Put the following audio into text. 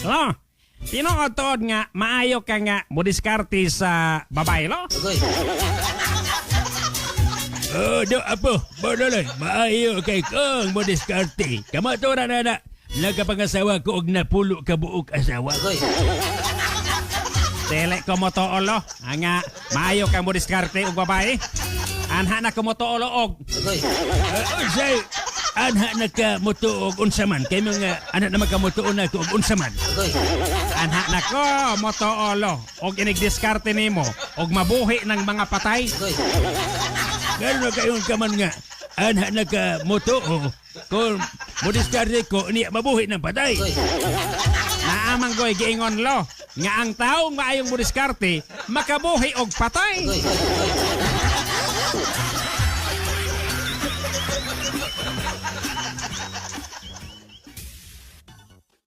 Lo, tinuod tuod nga maayo ka nga modiskarte sa babae, lo? Oh, do apo, bololoy, maayo kay kong mo diskarte. Kamatura na na, nagkapangasawa ko og napulo ka buok asawa. Dili ko motoo, lo. Nga maayo ka modiskarte og babae. Anha na ko motoo, lo, og Unsay anha na ka motuo og unsa man kay mga anak na makamutuo na ko og unsa man. Anha na ko motoo, lo, og inigdiskarte nimo og mabuhi ng mga patay. Ngano kayon ka man nga anha na ka motuo kung modiskarte ko niya mabuhi ng patay? Naamang ko'y giingon, lo, nga ang taong maayong modiskarte makabuhi og patay.